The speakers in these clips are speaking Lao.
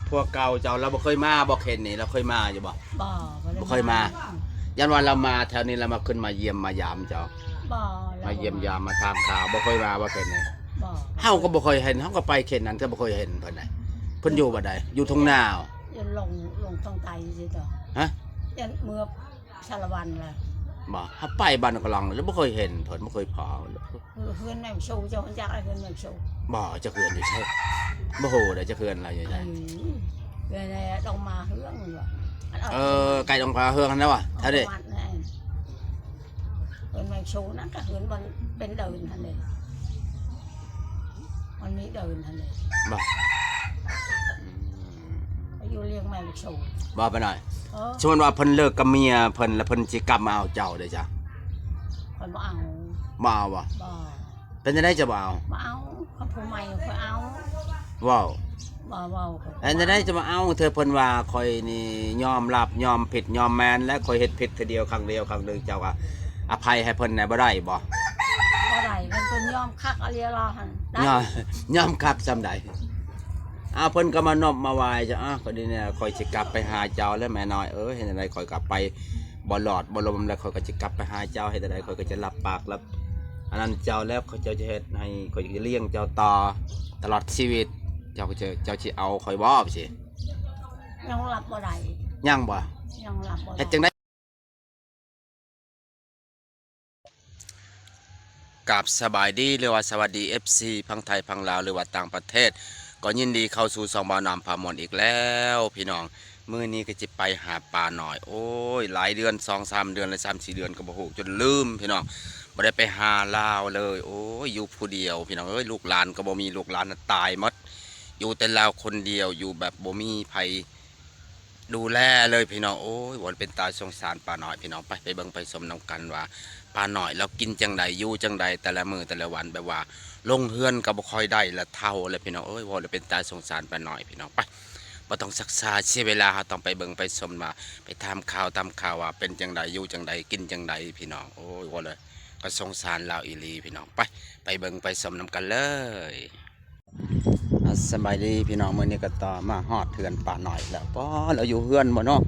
ພວກເກົ່າເຈົ້າລາວບໍ່ເຄີຍມາບໍ່ ເຂດນີ້ ລາວເຄີຍມາຢູ່ບໍ່? ບໍ່ ບໍ່ເຄີຍມາ. ຢ້ານວ່າລາວມາແຖວນີ້ລາວມາ ຂຶ້ນມາຢ້ຽມມາຢາມເຈົ້າ. ບໍ່ ມາຢ້ຽມຢາມມາຖາມຂ່າວ ບໍ່ເຄີຍມາບໍ່ ເຂດນີ້? ບໍ່ ເຮົາກໍບໍ່ເຄີຍເຫັນ ເຮົາກໍໄປເຂດນັ້ນ ແຕ່ບໍ່ເຄີຍເຫັນເພິ່ນນະ. ເພິ່ນຢູ່ບ່ອນໃດ? ຢູ່ທົ່ງນາ? ຢູ່ລົງ ລົງທາງໃຕ້ຊິເຈົ້າ. ຮະ? ຢ້ານເມືອ ສາລະວັນລະ. ບໍ່ ເຮົາໄປບ້ານກະລອງລະບໍ່ເຄີຍເຫັນເພິ່ນ ບໍ່ເຄີຍພໍ້. ເຮືອນແມ່ບຸນຊູ ເຈົ້າຮູ້ຈັກເຮືອນແມ່ບຸນຊູ? ບໍ່ ຈັກເຮືອນຢູ່ໃສ? ບໍ່ຮູ້ເດ້ ຈັກເຮືອນລາວຢູ່ໃສ? ເຮືອນດອງມາເຮືອງ. ເອີ ໃກ້ດອງມາເຮືອງຫັ້ນນະວະ. ເອີ ແຖວນີ້ ເຮືອນແມ່ບຸນຊູນັ້ນກະເຮືອນມັນເປັນເດີນຫັ້ນເດ້. ມັນມີເດີນຫັ້ນເດ້. ບໍ່ ໄປຢູ່ລ້ຽງແມ່ລູກໂຊ. ບໍ່ ປ້ານ້ອຍ ເອີ ສົມມຸດວ່າເພິ່ນເລີກກັບເມຍເພິ່ນ ແລ້ວເພິ່ນຊິກັບມາເອົາເຈົ້າເດ້ຈະ? ຂ້ອຍບໍ່ເອົາ. ບໍ່ເອົາບໍ່? ບໍ່. ເປັນຈັ່ງໃດຈະບໍ່ເອົາ? ບໍ່ເອົາ. ຄັນຜູ້ໃໝ່ຂ້ອຍເອົາ. ເວົ້າ ບໍ່ເວົ້າ. ເປັນຈັ່ງໃດຈະບໍ່ເອົາ? ເທື່ອເພິ່ນວ່າຂ້ອຍນີ້ຍອມຮັບ ຍອມຜິດ ຍອມແມ່ນ ແລະຂ້ອຍເຮັດຜິດເທື່ອດຽວ ຄັ້ງດຽວ ຄັ້ງໜຶ່ງ ເຈົ້າກໍອະໄພໃຫ້ເພິ່ນແດ່ບໍ່ໄດ້ບໍ່? ບໍ່ໄດ້ ຄັນເພິ່ນຍອມຄັກອີ່ຫຼີລາວຫັ້ນ. ຍອມ ຍອມຄັກສ່ຳໃດ? ອ້າວ ເພິ່ນກໍມານົບມາໄຫວ້ເຈົ້າ. ອ້າວ ກໍດີແນ່ ຂ້ອຍຊິກັບໄປຫາເຈົ້າແລ້ວແມ່ນ້ອຍເອີຍ. ເຮັດຈັ່ງໃດຂ້ອຍກໍໄປບໍ່ລອດບໍ່ລົມແລ້ວ ຂ້ອຍກໍຊິກັບໄປຫາເຈົ້າ. ເຮັດຈັ່ງໃດຂ້ອຍກໍຈະຮັບປາກ ຮັບອັນນັ້ນເຈົ້າແລ້ວ ເຈົ້າຈະເຮັດໃຫ້ ຂ້ອຍຈະລ້ຽງເຈົ້າຕໍ່ຕະຫຼອດຊີວິດ. ເຈົ້າຈະ ເຈົ້າຊິເອົາຂ້ອຍບໍ່? ຊິ ຍັງຮັບບໍ່ໄດ້. ຍັງບໍ່? ຍັງຮັບບໍ່ໄດ້. ເຮັດຈັ່ງໃດ? ກາບສະບາຍດີ ຫຼືວ່າສະຫວັດດີ ເອັຟຊີ ຝັ່ງໄທຝັ່ງລາວ ຫຼືວ່າຕ່າງປະເທດ ກໍຍິນດີເຂົ້າສູ່ຊ່ອງບ່າວນ້ຳພາມ່ວນອີກແລ້ວພີ່ນ້ອງ. ມື້ນີ້ກໍຊິໄປຫາປ້ານ້ອຍ ໂອ້ຍ ຫຼາຍເດືອນ ສອງສາມເດືອນ ຫຼືສາມສີ່ເດືອນກໍບໍ່ຮູ້ ຈົນລືມພີ່ນ້ອງ ບໍ່ໄດ້ໄປຫາລາວເລີຍ. ໂອ້ຍ ຢູ່ຜູ້ດຽວພີ່ນ້ອງເອີຍ ລູກຫຼານກໍບໍ່ມີ ລູກຫຼານນະຕາຍໝົດ ຢູ່ແຕ່ລາວຄົນດຽວ ຢູ່ແບບບໍ່ມີໃຜ ດູແລເລີຍພີ່ນ້ອງ. ໂອ້ຍ ເວົ້າແລ້ວເປັນຕາສົງສານປ້ານ້ອຍພີ່ນ້ອງ. ໄປ ໄປເບິ່ງໄປຊົມນຳກັນວ່າປ້ານ້ອຍລາວກິນຈັ່ງໃດ ຢູ່ຈັ່ງໃດ ແຕ່ລະມື້ແຕ່ລະວັນ ແບບວ່າລົງເຮືອນກໍບໍ່ຄ່ອຍໄດ້ລະ ເຖົ້າແລ້ວພີ່ນ້ອງເອີຍ. ເວົ້າແລ້ວເປັນຕາສົງສານປ້ານ້ອຍພີ່ນ້ອງ. ໄປ ບໍ່ຕ້ອງຊັກຊ້າເສຍເວລາ ເຮົາຕ້ອງໄປເບິ່ງໄປຊົມວ່າ ໄປຖາມຂ່າວຕາມຂ່າວວ່າເປັນຈັ່ງໃດ ຢູ່ຈັ່ງໃດ ກິນຈັ່ງໃດພີ່ນ້ອງ. ໂອ້ຍ ເວົ້າແລ້ວກໍສົງສານລາວອີ່ຫຼີພີ່ນ້ອງ. ໄປ ໄປເບິ່ງໄປຊົມນຳກັນເລີຍ. ອ່າ ສະບາຍດີພີ່ນ້ອງ ມື້ນີ້ກໍຕໍ່ມາຮອດເຮືອນປ້ານ້ອຍແລ້ວ. ປ້າ ລາວຢູ່ເຮືອນບໍ່ເນາະ?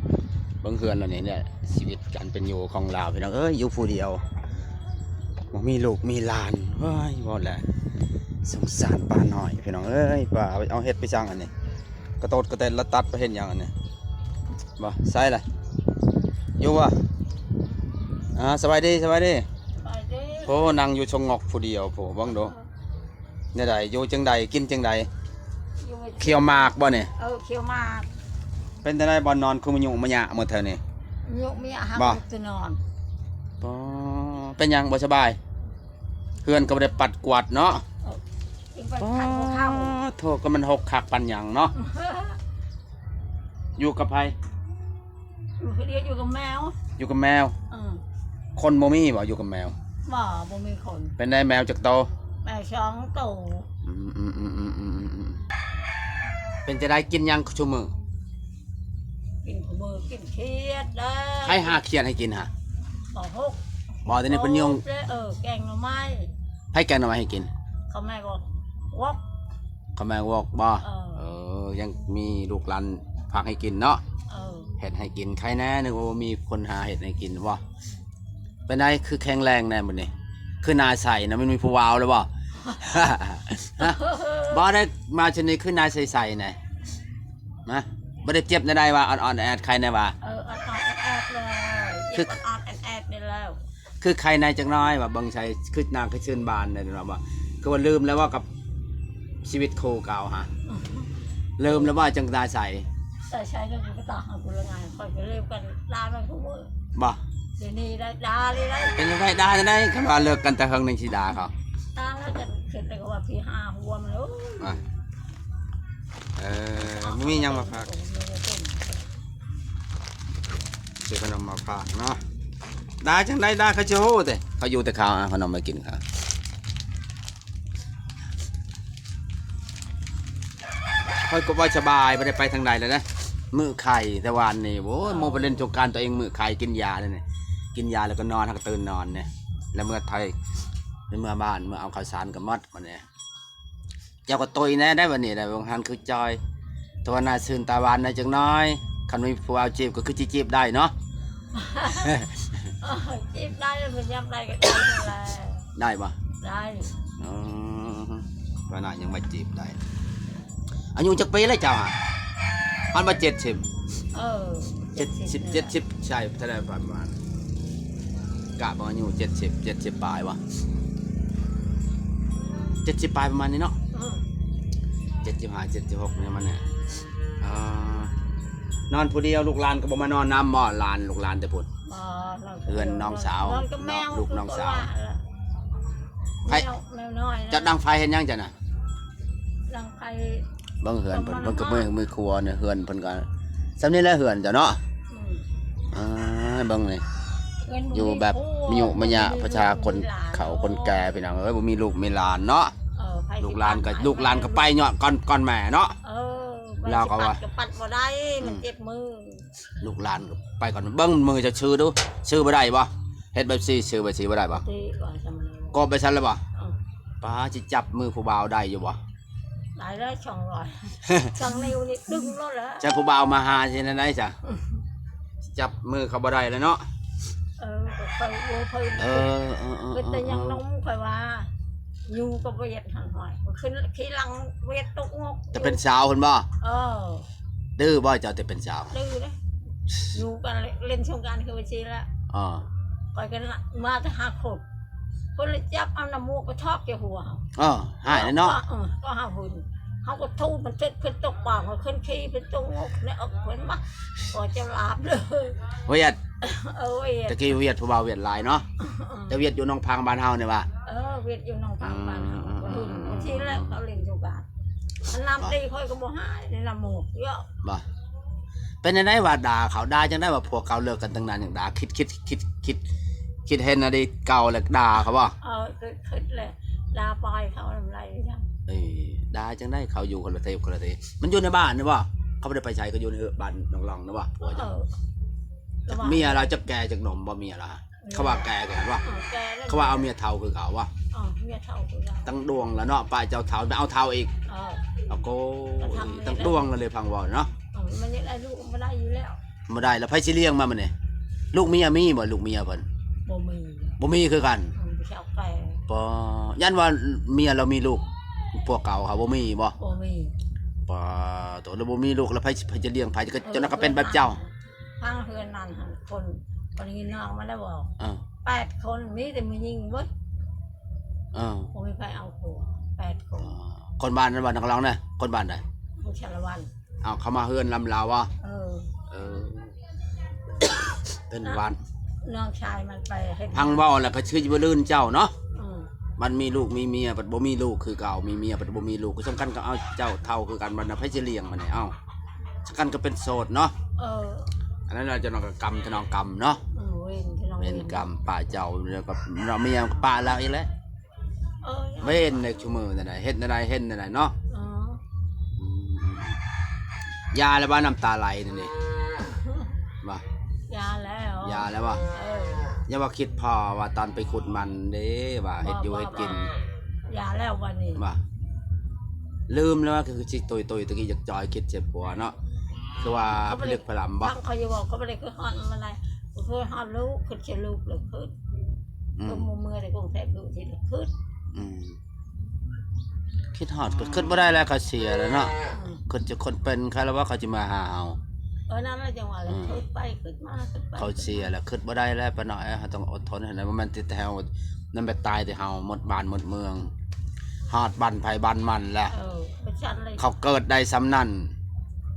ເບິ່ງເຮືອນລາວນີ້ແຫຼະ ຊີວິດການເປັນຢູ່ຂອງລາວພີ່ນ້ອງເອີຍ ຢູ່ຜູ້ດຽວ ບໍ່ມີລູກມີຫຼານ. ເອີຍ ເວົ້າແລ້ວສົງສານປ້ານ້ອຍພີ່ນ້ອງເອີຍ. ປ້າ ເອົາເຮັດໄປຊ່າງອັນນີ້ ກະໂຕດກະແຕດລະຕັດໄປເຮັດຫຍັງອັນນີ້? ບໍ່ ໃສ່ລະ ຢູ່ບໍ່? ອ່າ ສະບາຍດີ ສະບາຍດີ ສະບາຍດີ. ໂອ້ ນັ່ງຢູ່ສະຫງົບຜູ້ດຽວ ໂອ້ ເບິ່ງດູ. ແນວໃດ ຢູ່ຈັ່ງໃດ ກິນຈັ່ງໃດ? ຢູ່ ຂ້ຽວໝາກບໍ່ນີ້? ເອີ ຂ້ຽວໝາກ. ເປັນຈັ່ງໃດ ບ່ອນນອນຄືມາຍຸມະຍະໝົດແຖວນີ້? ຍຸມະຍະ ບໍ່ ຫາກແຕ່ນອນ. ອໍ ເປັນຫຍັງ ບໍ່ສະບາຍ? ເຮືອນກໍບໍ່ໄດ້ປັດກວາດເນາະ. ເອີ ຈຶ່ງໄປ ອໍ ຂັດຫົວເຂົ່າ. ໂທ້ ກໍມັນຮົກຄັກປານຫຍັງເນາະ. ຢູ່ກັບໃຜ? ຢູ່ຄົນດຽວ ຢູ່ກັບແມວ. ຢູ່ກັບແມວ. ເອີ ຄົນບໍ່ມີບໍ່ ຢູ່ກັບແມວ? ບໍ່ ບໍ່ມີຄົນ. ເປັນໄດ ແມວຈັກໂຕ? ແມວສອງໂຕ. ອືມ ອືມ ອືມ ອືມ ອືມ ອືມ ອືມ. ເປັນຈັ່ງໃດ ກິນຫຍັງຊຸມື້? ກິນຊຸມື້ ກິນຂຽດເດີ. ໃຜຫາຂຽດໃຫ້ກິນຫະ? ປ.ຫົກ. ບໍ່ ດຽວນີ້ເພິ່ນຍົງ ເອີ ແກງໜໍ່ໄມ້. ໃຜແກງໜໍ່ໄມ້ໃຫ້ກິນ? ເຂົາແມ່ວອກ ວອກ. ເຂົາແມ່ວອກບໍ່? ເອີ ເອີ ຍັງມີລູກຫຼານພາກໃຫ້ກິນເນາະ. ເອີ ເຮັດໃຫ້ກິນ ໄຄແນ່ ນຶກວ່າບໍ່ມີຄົນຫາເຮັດໃຫ້ກິນບໍ່? ເປັນໃດ ຄືແຂງແຮງແນ່ມື້ນີ້ ຄືໜ້າໃສນະ ມັນມີຜູ້ບ່າວແລ້ວບໍ່? ຮະ ບໍ່ໄດ້ມາຊຸດນີ້ ຄືໜ້າໃສໆແນ່ ນະ ບໍ່ໄດ້ເຈັບແນວໃດວ່າ ອ່ອນໆແອດໆ ໄຄແນ່ວ່າ? ເອີ ອ່ອນໆແອດໆເລີຍ ຄື ອ່ອນໆແອດໆນີ້ແລ້ວ. ຄືໄຄແນ່ຈັກໜ້ອຍວ່າ ເບິ່ງໃສ່ຄືນາງຄືຊື່ນບານແນ່ວ່າ ຄືວ່າລືມແລ້ວວ່າກັບຊີວິດຄູ່ເກົ່າຫະ ລືມແລ້ວວ່າຈັ່ງຕາໃສ ຕາໃສກໍຄືຕາຫາຜູ້ລະງ່າຍ ຂ້ອຍກໍລືມກັນລາວນັ້ນທຸກມື້ບໍ່? ດຽວນີ້ໄດ້ດ່າເລີຍໄດ໋. ເປັນຈັ່ງໃດ ດ່າຈັ່ງໃດ ຄັນວ່າເລີກກັນແຕ່ເຫິງ ຍັງຊິດ່າເຂົາ ດ່າແລ້ວກໍຄິດແລ້ວກໍວ່າຊິຫາຫົວມັນເລີຍ. ອ່ະ ເອີ ບໍ່ມີຫຍັງມາຝາກ. ຊື້ຂະໜົມມາຝາກເນາະ. ດ່າຈັ່ງໃດ ດ່າເຂົາຊິຮູ້ເດ້ ເຂົາຢູ່ແຕ່ເຂົາເອົາຂະໜົມມາກິນເຂົາ. ຂ້ອຍກໍບໍ່ສະບາຍ ບໍ່ໄດ້ໄປທາງໃດເລີຍນະ ມືໄຂ້ແຕ່ວານນີ້. ໂອ້ຍ ໂອ້ ໂມໄປຫຼິ້ນສົງການ ຕົວເອງມືໄຂ້ ກິນຢາແລ້ວນີ້ ກິນຢາແລ້ວກໍນອນ ຫາກະຕື່ນນອນນີ້ ແລ້ວເມືອໄທ ເມືອບ້ານ ເມືອເອົາເຂົ້າສານກໍໝົດບັດນີ້. ເຈົ້າກໍໂຕຍແດ່ໄດ໋ບັດນີ້ນະ ບາງຫັ້ນຄືຈ່ອຍ ຕົວະໜ້າຊື່ນຕາຫວານແດ່ຈັກໜ້ອຍ. ຄັນມີຜູ້ເອົາຈີບກໍຄືຊິຈີບໄດ້ເນາະ. ເອີ ຈີບໄດ້ ເພິ່ນຍາມໃດກໍໄດ້ຫັ້ນແຫຼະ. ໄດ້ບໍ່? ໄດ້. ອໍ ວ່າໜ້າຍັງມາຈີບໄດ້. ອາຍຸຈັກປີແລ້ວເຈົ້າຫະ? ຮອດບໍ່ ເຈັດສິບ? ເອີ ເຈັດສິບ ເຈັດສິບ ເຈັດສິບ ໃຊ່ ເທົ່າໃດປະມານ? ກະເບິ່ງອາຍຸ ເຈັດສິບ ເຈັດສິບປາຍບໍ່? ເຈັດສິບປາຍປະມານນີ້ເນາະ. ເອີ ເຈັດສິບຫ້າ ເຈັດສິບຫົກ ປະມານນີ້. ອ່າ ນອນຜູ້ດຽວ ລູກຫຼານກໍບໍ່ມານອນນຳບໍ່? ຫຼານ ລູກຫຼານແຕ່ພຸ້ນ. ບໍ່ ນອນຜູ້ດຽວ ເຮືອນນ້ອງສາວ ນອນກັບແມວ ເນາະ ລູກນ້ອງສາວ. ຄືວ່າ ໃຜ ແມວ ແມວນ້ອຍນະ. ເຈົ້າດັງໄຟເຮັດຫຍັງເຈົ້ານະ? ດັງໄຟ ເບິ່ງເຮືອນເພິ່ນ ເບິ່ງກະມື ມືຄົວນີ້ ເຮືອນເພິ່ນກະສ່ຳນີ້ແຫຼະເຮືອນເຈົ້າເນາະ. ອືມ ອ່າ ເບິ່ງນີ້ ຢູ່ແບບມາຍຸມາຍະ ປະຊາຊົນຄົນເຖົ້າຄົນແກ່ ພີ່ນ້ອງເອີຍ ບໍ່ມີລູກມີຫຼານເນາະ. ເອີ ລູກຫຼານກໍ ລູກຫຼານກໍໄປຍ້ອນກ່ອນ ກ່ອນແມ່ເນາະ. ເອີ ລາວກໍວ່າ ຊິປັດກໍປັດບໍ່ໄດ້ ມັນເຈັບມື. ອືມ ລູກຫຼານກໍໄປກ່ອນ. ເບິ່ງມືຈະຊື້ດູ ຊື້ບໍ່ໄດ້ບໍ່? ເຮັດແບບຊີ້ ຊື້ແບບຊີ້ບໍ່ໄດ້ບໍ່? ຕິວ່າຊັ້ນ ກໍໄປຊັ້ນແລ້ວບໍ່? ເອີ ປ້າ ຊິຈັບມືຜູ້ບ່າວໄດ້ຢູ່ບໍ່? ໄດ້ແລ້ວ ສອງຮ້ອຍ ສອງນິ້ວນີ້ດຶງໂລດແລ້ວ. ຈັບຜູ້ບ່າວມາຫາຊິແນວໃດຊະ? ອືມ ຈັບມືເຂົາບໍ່ໄດ້ແລ້ວເນາະ. ເອີ ກໍເຄີຍ ເຄີຍ ເອີ ເອີ ເອີ ເປັນແຕ່ຍັງໜຸ່ມ ຂ້ອຍວ່າ ຢູ່ກໍບໍ່ເຮັດຫັ້ນ ຫ້ອຍ ຂຶ້ນຂີ່ຫຼັງເວດຕົກງົກ. ແຕ່ເປັນສາວພຸ້ນບໍ່? ເອີ ດື້ບໍ່ເຈົ້າແຕ່ເປັນສາວ? ດື້ເດ້ ຢູ່ກັນເຫຼັ້ນສົງການຄືວ່າຊີ້ລະ. ເອີ ຂ້ອຍກໍມາແຕ່ຫາຄົນ ເພິ່ນລະຈັບເອົານ້ຳມູກໄປຖອກໃສ່ຫົວເຮົາ. ເອີ ຮ້າຍເນາະ. ເອີ ກໍເຮົາຫຶງ ເຮົາກໍທູບມັນເສັດ ເພິ່ນຕົກປາງ ເພິ່ນຂີ່ ເພິ່ນຕົກງົກໃນອອກ ເພິ່ນມາ ຂໍເຈົ້າລາບເດີ. ຫວຽດ ເອີ ຫວຽດ ຕະກີ້ຫວຽດ ຜູ້ບ່າວຫວຽດຫຼາຍເນາະ. ເອີ ແຕ່ຫວຽດຢູ່ໜອງພາງບ້ານເຮົານີ້ຫວາ? ເອີ ຫວຽດຢູ່ໜອງພາງບ້ານເຮົາ. ອືມ ບາງທີແຫຼະເຂົາເຫຼັ້ນສົງການ ອັນນ້ຳຕີຂ້ອຍກໍບໍ່ຫາຍໃນນ້ຳມູກເຍາະ. ບໍ່ ເປັນຈັ່ງໃດວ່າດ່າເຂົາ? ດ່າຈັ່ງໃດວ່າພວກເຂົາເລີກກັນຕັ້ງນານຍັງດ່າ? ຄິດ ຄິດ ຄິດ ຄິດ ຄິດເຫັນອະດີດເກົ່າແລ້ວດ່າເຂົາບໍ່? ເອີ ຄິດ ຄິດແລ້ວ ດ່າປາຍເຂົານຳໄດ້ຍັງ. ເອີ ດ່າຈັ່ງໃດ? ເຂົາຢູ່ຄົນລະເທບຄົນລະທີ່ ມັນຢູ່ໃນບ້ານນີ້ບໍ່? ເຂົາບໍ່ໄດ້ໄປໃສ ກໍຢູ່ໃນບ້ານນ້ອງລອງນີ້ບໍ່? ເອີ ຈັກເມຍລາວ ຈັກແກ່ຈັກໜຸ່ມບໍ່ເມຍລາວ? ເຂົາວ່າແກ່ຄືກັນບໍ່? ເອີ ແກ່ແລ້ວ ເຂົາວ່າເອົາເມຍເຖົ້າຄືເຂົາບໍ່? ເອີ ເມຍເຖົ້າຄືເຂົາ. ຕັ້ງດວງລະເນາະ ປາຍເຈົ້າເຖົ້າ ໄປເອົາເຖົ້າອີກ. ເອີ ໂອ້ໂກ ຕັ້ງດວງລະເລີຍ ຟັງເວົ້າເນາະ. ເອີ ມັນນີ້ລະ ລູກມັນບໍ່ໄດ້ຢູ່ແລ້ວ. ບໍ່ໄດ້ລະ ໃຜຊິລ້ຽງມັນບັດນີ້? ລູກເມຍມີບໍ່? ລູກເມຍເພິ່ນ ບໍ່ມີ ບໍ່ມີຄືກັນ. ເອີ ເຂົາແກ່ ປໍ ຢ້ານວ່າເມຍລາວມີລູກ ພວກເກົ່າເຂົາບໍ່ມີບໍ່? ບໍ່ມີ. ປາໂຕ ລາວບໍ່ມີລູກລະ ໃຜ ໃຜຈະລ້ຽງໃຜ? ຈະ ເອີ ຈົນກະເປັນແບບເຈົ້າ. ທາງເຮືອນນັ້ນຫັ້ນ ຄົນ ຄົນນີ້ນ້ອງມາແລ້ວບອກ ເອີ ແປດຄົນ ມີແຕ່ຜູ້ຍິງເບິດ. ເອີ ບໍ່ມີໃຜເອົາຜົວ ແປດຄົນ. ອໍ ຄົນບ້ານນັ້ນບໍ່ ນັກຮ້ອງນະ? ຄົນບ້ານໃດ? ຜູ້ຊາລະວັນ. ເອົາ ເຂົາມາເຮືອນລຳລາວບໍ່? ເອີ ເອີ ເປັນບ້ານ ນ້ອງຊາຍມັນໄປເຮັດ ຟັງເວົ້າແລ້ວກໍຄືຊິບໍ່ລື່ນເຈົ້າເນາະ. ເອີ ມັນມີລູກມີເມຍ ບັດບໍ່ມີລູກຄືເກົ່າ ມີເມຍ ບັດບໍ່ມີລູກ ກໍສຳຄັນກໍເອົາເຈົ້າເຖົ້າຄືກັນ ບັດນັ້ນໃຜຊິລ້ຽງບັດນີ້? ເອົ້າ ສຳຄັນກໍເປັນໂສດເນາະ. ເອີ ອັນນັ້ນລະເຈົ້ານ້ອງກໍກຳ ເຈົ້ານ້ອງກຳເນາະ. ເອີ ເວນ ເຈົ້ານ້ອງ ເວນ ເວນກຳ ປະເຈົ້າ ແລ້ວກໍເນາະ ເມຍກໍປະລາວອີກແລ້ວ. ເອີ ເວນໃນຊຸມື້ນັ້ນນະ ເຮັດແນວໃດ ເຮັດແນວໃດເນາະ. ອໍ ອືມ ຢ່າແລ້ວວ່າ ນ້ຳຕາໄຫຼນັ້ນນີ້ ວ່າ ຢ່າແລ້ວ ຢ່າແລ້ວວ່າ. ເອີ ຢ່າວ່າຄິດພໍ້ວ່າຕອນໄປຂຸດມັນເດ້ ວ່າເຮັດຢູ່ເຮັດກິນ ຢ່າແລ້ວບັດນີ້ ວ່າ ລືມແລ້ວວ່າ ຄືຊິຕຸຍໆ ຕະກີ້ຢາກຈ່ອຍຄິດໃສ່ຜົວເນາະ. ຄືວ່າຜະລຶກຜະລຳບໍ່ ເຂົາບໍ່ໄດ້ ເຂົາຢູ່ບໍ່ ເຂົາບໍ່ໄດ້ຄິດຮອດມັນໃດ ເຄີຍຮອດລູກ ຄິດໃສ່ລູກແລ້ວຄິດ. ອືມ ຄືບໍ່ເມືອແຕ່ກຸງເທບ ລູກຊິຄິດ. ອືມ ຄິດຮອດກໍຄິດບໍ່ໄດ້ແລ້ວ ເຂົາເສຍແລ້ວເນາະ. ອືມ ຄິດຈະຄົນເປັນ ຄາລະວ່າເຂົາຈະມາຫາເຮົາ. ເອີ ນັ້ນແຫຼະ ຈັ່ງວ່າແຫຼະ ອືມ ຄິດໄປຄິດມາ ຄິດໄປ ເຂົາເສຍແລ້ວ ຄິດບໍ່ໄດ້ແລ້ວ ປ້ານ້ອຍເອີຍ. ເຮົາຕ້ອງອົດທົນໃຫ້ໄດ້ ບໍ່ແມ່ນຕິດແຖວ ນຳແບບຕາຍແຕ່ເຮົາ ໝົດບ້ານໝົດເມືອງ ຮອດບ້ານໃຜບ້ານມັນແຫຼະ. ເອີ ເຂົາເກີດໄດ້ສ່ຳນັ້ນ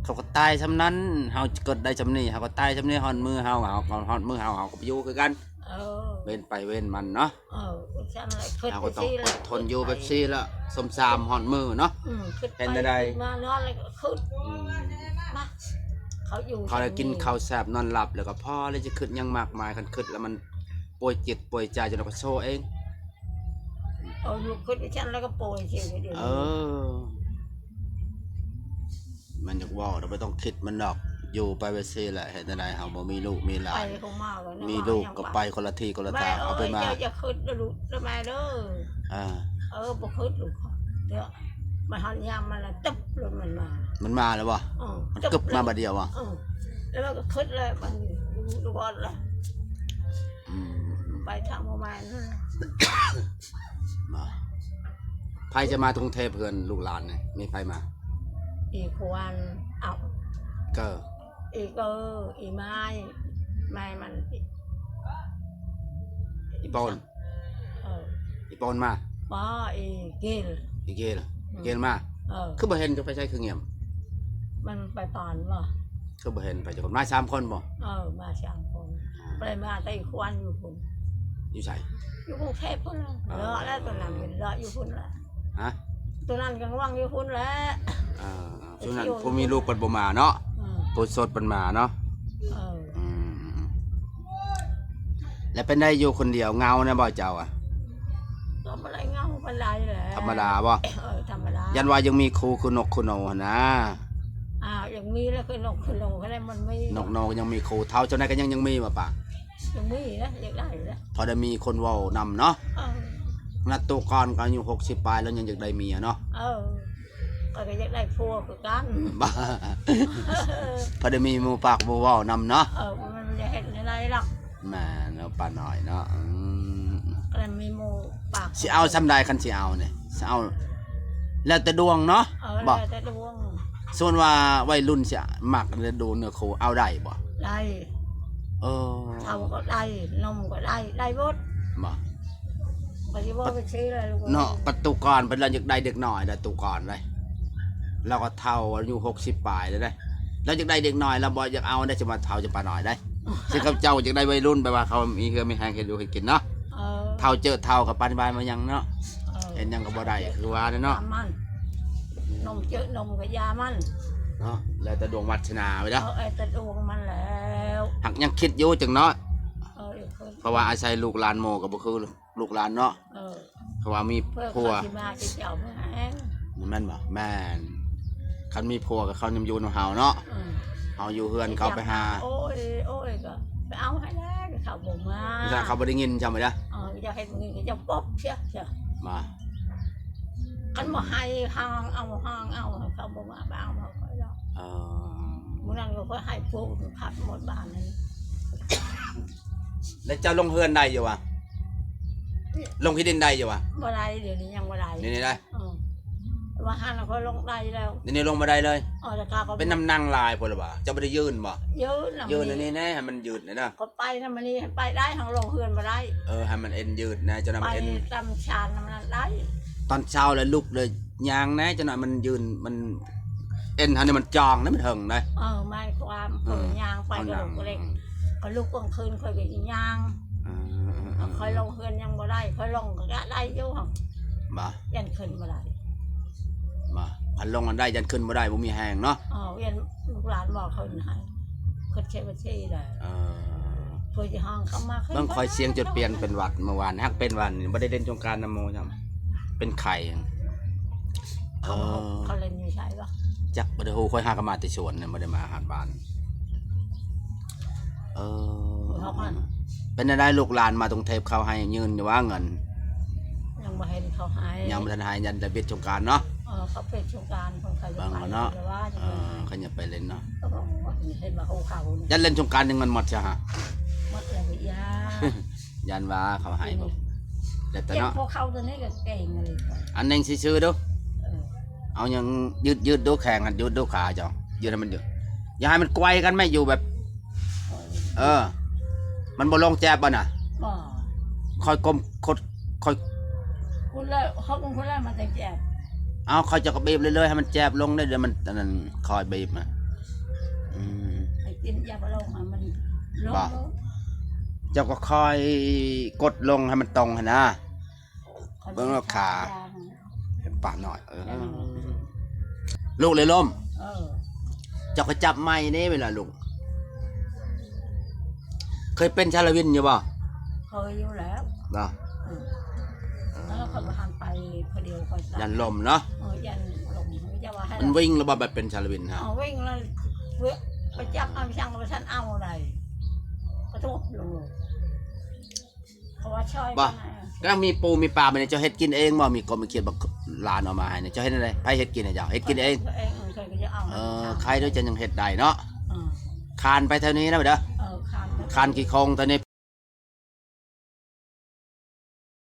ເຂົາກໍຕາຍສ່ຳນັ້ນ ເຮົາເກີດໄດ້ສ່ຳນີ້ ເຮົາກໍຕາຍສ່ຳນີ້ ຮອດມືເຮົາ ເຮົາກໍ ຮອດມືເຮົາ ເຮົາກໍໄປຢູ່ຄືກັນ. ເອີ ເວນໃຜເວນມັນເນາະ. ເອີ ຈັ່ງຊັ້ນແຫຼະ ເຮົາກໍຕ້ອງອົດທົນຢູ່ແບບຊີ້ລະ ສົມສາມຮອດມື້ເນາະ. ອືມ ເຮັດແນວໃດ ມານອນແລ້ວກໍຄິດ. ອືມ ມາ ເຂົາຢູ່ ເຂົາໄດ້ກິນເຂົ້າແຊບນອນຫຼັບ ແລ້ວກໍພໍແລ້ວ ຈະຄິດຫຍັງມາກມາຍ ຄັນຄິດແລ້ວມັນປ່ວຍຈິດປ່ວຍໃຈ ຈົນເຮົາກໍໂຊເອງ. ເອີ ລູກຄິດວ່າຊັ້ນແລ້ວກໍປ່ວຍຊິ ເອີ ມັນຢາກເວົ້າ ເຮົາບໍ່ຕ້ອງຄິດມັນດອກ ຢູ່ໄປແບບຊີ້ແຫຼະ. ເຮັດແນວໃດ ເຮົາບໍ່ມີລູກມີຫຼານ ມີລູກກໍໄປຄົນລະທີ່ຄົນລະທາງ. ເອົາໄປມາ ເຈົ້າຢ່າຄິດເດີລູກເດີແມ່ເດີ. ອ່າ ເອີ ບໍ່ຄິດລູກ ດຽວມາຮອດຍາມມັນລະຕຶບໂລດ ມັນມາ ມັນມາແລ້ວບໍ່? ເອີ ກຶບມາບາດດຽວບໍ່? ເອີ ແລ້ວມັນກໍຄຶດແລ້ວ ມັນຢູ່ນະຄອນລະ ອືມ ໄປທາງປະມານນັ້ນ ບໍ່ ໃຜຈະມາທຸງເທບເພື່ອນລູກຫຼານນີ້ ມີໃຜມາ? ອີຄວນ ເອົາ ເກີ ອີເກີ ອີມາຍ ມາຍມັນ ອີປອນ ເອີ ອີປອນມາ ບໍ່ ອີເກລ ອີເກລ ອືມ ເກລມາ ເອີ ຄືບໍ່ເຫັນ ຄືໄປໃສ ຄືງຽບ? ມັນໄປປອນບໍ່? ຄືບໍ່ເຫັນໄປຈັກຄົນ? ມາສາມຄົນບໍ່? ເອີ ມາສາມຄົນ ອ່າ ໄປມາແຕ່ອີຄວນຢູ່ພຸ້ນ ຢູ່ໃສ? ຢູ່ກຸງເທບພຸ້ນລະ ເອີ ເລາະແລ້ວ ຕອນນັ້ນເລາະຢູ່ພຸ້ນລະ ຮະ? ຕອນນັ້ນກຳລັງຢູ່ພຸ້ນແຫຼະ ເອີ ຊ່ວງນັ້ນຜູ້ມີລູກເພິ່ນບໍ່ມາເນາະ ອືມ ຜູ້ໂສດເພິ່ນມາເນາະ ເອີ ອືມ ແລ້ວເປັນໄດ້ຢູ່ຄົນດຽວເຫງົາແດ່ບໍ່ເຈົ້າອະ? ກໍບໍ່ໄດ້ເຫງົາປານໃດແຫຼະ ທຳມະດາບໍ່? ເອີ ທຳມະດາ ຢ້ານວ່າຍັງມີຄູ່ຄືນົກຄືໜູຫັ້ນນາ ອ້າວ ຍັງມີແຫຼະ ຄືນົກຄືໜູຫັ້ນແຫຼະ ມັນມີ ນົກໜູຍັງມີຄູ່ ເຖົ້າເຈົ້າໃດກໍຍັງ ຍັງມີບໍ່ປາ? ຍັງມີນະ ຢາກໄດ້ນະ ພໍໄດ້ມີຄົນເວົ້ານຳເນາະ ເອີ ນັດຕູ້ກ່ອນກໍອາຍຸຫົກສິບປາຍແລ້ວ ຍັງຢາກໄດ້ເມຍເນາະ ເອີ ຂ້ອຍກໍຢາກໄດ້ຜົວຄືກັນ ບໍ່ ພໍໄດ້ມີໝູ່ປາກໝູ່ເວົ້ານຳເນາະ ເອີ ມັນຈະເຮັດແນວໃດລະ ແມ່ນເນາະ ປ້ານ້ອຍເນາະ ອືມ ກໍໄດ້ມີໝູ່ປາກ ຊິເອົາສ່ຳໃດ ຄັນຊິເອົານີ້ ຊິເອົາ ແລ້ວແຕ່ດວງເນາະ ເອີ ບໍ່ ແລ້ວແຕ່ດວງ ສົມມຸດວ່າໄວລຸ້ນຊິມັກ ແລະ ດູເນື້ອຄູ່ ເອົາໄດ້ບໍ່? ໄດ້ ເອີ ເຖົ້າກໍໄດ້ ໜຸ່ມກໍໄດ້ ໄດ້ໝົດ ບໍ່ ກໍຊິເວົ້າໄປຊີ້ແຫຼະລູກເນາະ ປັດຕູກ່ອນເພິ່ນລະຢາກໄດ້ເດັກນ້ອຍລະ ຕູກ່ອນເລີຍ ລາວກໍເຖົ້າອາຍຸຫົກສິບປາຍແລ້ວເດ້ ລາວຢາກໄດ້ເດັກນ້ອຍ ລາວບໍ່ຢາກເອົາໄດ້ ຈະມາເຖົ້າຈະປານ້ອຍໄດ້ ຊິເຂົາເຈົ້າຢາກໄດ້ໄວລຸ້ນ ແບບວ່າເຂົາມີເຮືອນມີແຮງເຮັດຢູ່ເຮັດກິນເນາະ ເອີ ເຖົ້າເຈີເຖົ້າກໍປານບາຍມາຫຍັງເນາະ ເອີ ເຮັດຫຍັງກໍບໍ່ໄດ້ ຄືວ່າແຫຼະເນາະ ຢາມັນ ນົມເຈີນົມກໍຢ່າມັນເນາະ ແລ້ວແຕ່ດວງວາດສະໜາໄວ້ເດີ ເອີ ແລ້ວແຕ່ດວງມັນແລ້ວ ຫາກຍັງຄິດຢູ່ຈັ່ງເນາະ ເອີ ເພາະວ່າອາໄສລູກຫຼານໝູ່ກໍບໍ່ຄື ລູກຫຼານເນາະ ເອີ ເພາະວ່າມີຜົວ ເພິ່ນກໍຊິມາເຈົ້າແມ່ນບໍ່? ແມ່ນ ຄັນມີຜົວກໍເຂົາຍັງຢູ່ນຳເຮົາເນາະ ເອີ ເຮົາຢູ່ເຮືອນເຂົາໄປຫາ ໂອ້ຍ ໂອ້ຍ ກໍໄປເອົາໃຫ້ແລ້ວ ເຂົາບໍ່ມາ ເຂົາບໍ່ໄດ້ຍິນຈຳໄວ້ເດີ ເອີ ຢາກເຮັດເງິນກໍຈະປົບເສຍ ມາ ຄັນບໍ່ໃຫ້ຫ້າງເອົາ ຫ້າງເອົາ ເຂົາບໍ່ມາ ບໍ່ເອົາ ບໍ່ເອົາຂ້ອຍດອກ ເອີ ມື້ນັ້ນກໍຂ້ອຍໃຫ້ພວກຂັບໝົດບ້ານນັ້ນ ແລ້ວເຈົ້າລົງເຮືອນໄດ້ຢູ່ຫວາ? ລົງທີ່ດິນໄດ້ຢູ່ຫວາ? ບໍ່ໄດ້ ດຽວນີ້ຍັງບໍ່ໄດ້ ດຽວນີ້ໄດ້ ເອີ ວ່າຫັ້ນຂ້ອຍລົງໄດ້ແລ້ວ ດຽວນີ້ລົງບໍ່ໄດ້ເລີຍ ເອີ ແຕ່ກະ ເປັນນ້ຳໜັງຫຼາຍພຸ້ນລະຫວາ? ເຈົ້າບໍ່ໄດ້ຍື່ນບໍ່? ຍື່ນ ຍື່ນອັນນີ້ແນ່ ໃຫ້ມັນຍືດແນ່ເດີ ຂ້ອຍໄປນຳອັນນີ້ ໄປໄດ້ ຫາກລົງເຮືອນບໍ່ໄດ້ ເອີ ໃຫ້ມັນເອັນຍືດແນ່ ເຈົ້ານຳ ໄປເອັນ ຕາມຊານນຳນັ້ນໄດ້ ຕອນເຊົ້າແລ້ວລຸກເລີຍ ຍ່າງແນ່ ຈັກໜ້ອຍມັນຍືນ ມັນ ເອັນຫັ້ນນີ້ມັນຈອງເດ້ ມັນເຖິງເດ້ ເອີ ໝາຍຄວາມ ເອີ ຂ້ອຍຍ່າງໄປ ເອົາ ກໍລຸກ ຫຍັງ ກໍເລັກ ຂ້ອຍລຸກກາງຄືນ ຂ້ອຍກໍຍ່າງ ເອີ ເອີ ເອີ ຂ້ອຍລົງເຮືອນຍັງບໍ່ໄດ້ ຂ້ອຍລົງກໍໄດ້ຢູ່ ບໍ່ ຢ້ານຂຶ້ນບໍ່ໄດ້ ບໍ່ ຄັນລົງຫັ້ນໄດ້ ຢ້ານຂຶ້ນບໍ່ໄດ້ ບໍ່ມີແຮງເນາະ ເອີ ຢ້ານລູກຫຼານບໍ່ຂຶ້ນໃຫ້ ຂຶ້ນເຊບັນຊີໄດ້ ເອີ ເພິ່ນຊິຮ້ອງເຂົ້າມາ ເບິ່ງຂ້ອຍສຽງຈົນປ່ຽນເປັນຫວັດ ເມື່ອວານນີ້ຫາກເປັນຫວັດນີ້ ບໍ່ໄດ້ຫຼິ້ນສົງການນຳໝູ່ຊ້ຳ ເປັນໄຂ້ ເອີ ເຂົາ ເຂົາເລ່ນຢູ່ໃສວະ? ຈັກ ບໍ່ໄດ້ຮູ້ ຂ້ອຍຫາກໍມາແຕ່ສວນ ບໍ່ໄດ້ມາຮອດບ້ານ ເອີ ເຂົາມາ ເປັນແນວໃດ ລູກຫຼານມາກຸງເທບ ເຂົາໃຫ້ຍື່ນຢູ່ຫວາເງິນ? ຍັງບໍ່ເຫັນເຂົາໃຫ້ ຍັງບໍ່ທັນໃຫ້ ຢ້ານໄດ້ປິດສົງການເນາະ ເອີ ເຂົາປິດສົງການ ເພິ່ນກໍຢາກໄປເນາະ ເອີ ເຂົາຢາກໄປຫຼິ້ນເນາະ ເອີ ເຫັນວ່າເຂົາ ເຂົາ ຢ້ານຫຼິ້ນສົງການ ເງິນໝົດຊະຫາ ໝົດແລ້ວຢ່າ ຢ້ານວ່າເຂົາໃຫ້ບໍ່ ແຕ່ເນາະ ພວກເຂົາຕົວນີ້ກໍເກັ່ງເລີຍ ອັນໜຶ່ງຊື່ໆດູ ເອີ ເອົາຫຍັງຍືດໆດູ ແຂງຫັ້ນຍືດດູ ຂາເຈົ້າຍືດໃຫ້ມັນຍືດ ຢ່າໃຫ້ມັນໄກວກັນແມ້ ຢູ່ແບບ ເອີ ມັນບໍ່ລົງແຈບບໍ່ນະ? ບໍ່ ຄ່ອຍກົ້ມ ຄົດ ຄ່ອຍ ພຸ້ນແລ້ວ ເຮົາກົ້ມພຸ້ນແລ້ວມັນຈັ່ງແຈບ ເອົາ ຄ່ອຍເຈົ້າກໍບີບເລື້ອຍໆ ໃຫ້ມັນແຈບລົງເດີ້ ດຽວມັນອັນນັ້ນ ຄ່ອຍບີບນະ ອືມ ໃຫ້ກິນຢາບໍ່ລົງ ໃຫ້ມັນລົງ ບໍ່ ເຈົ້າກໍຄ່ອຍກົດລົງໃຫ້ມັນຕົງຫັ້ນນະ ເບິ່ງລະຂາ ເຫັນປາກໜ້ອຍ ເອີ ເອີ ລູກເລີຍລົ້ມ ເອີ ເຈົ້າກໍຈັບໃໝ່ເດ້ເວລາລູກ ເຄີຍເປັນຊາລະວິນຢູ່ບໍ່? ເຄີຍຢູ່ແລ້ວ ບໍ່ ເອີ ເອີ ແລ້ວຂ້ອຍບໍ່ທັນໄປຜູ້ດຽວ ຂ້ອຍຢ້ານລົ້ມເນາະ ເອີ ຢ້ານລົ້ມ ຢ່າວ່າໃຫ້ ມັນວິ່ງແລ້ວບໍ່ ແບບເປັນຊາລະວິນຮະ? ເອີ ວິ່ງແລ້ວ ໄປຈັບເອົາ ຊ່າງບໍ່ທັນເອົາໃດ ກະທົບລົງ ເພາະວ່າຊ່ອຍ ບໍ່ ກໍມີປູມີປາ ບາດນີ້ເຈົ້າເຮັດກິນເອງບໍ່? ມີກົບມີຂຽດ ບັກຫຼານເອົາມາໃຫ້ນີ້ ເຈົ້າເຮັດແນວໃດ? ໃຜເຮັດກິນໃຫ້ເຈົ້າ? ເຮັດກິນເອງ ເຮັດເອງ ເອີ ຂ້ອຍກໍຈະເອົາ ເອີ ໃຫ້ ໄປເດີ ຈະຍັງເຮັດໄດ້ເນາະ. ເອີ ຄານໄປແຖວນີ້ນະເດີ ເອີ ຄານໄປ ຄານຂີ້ໂຄງແຖວນີ້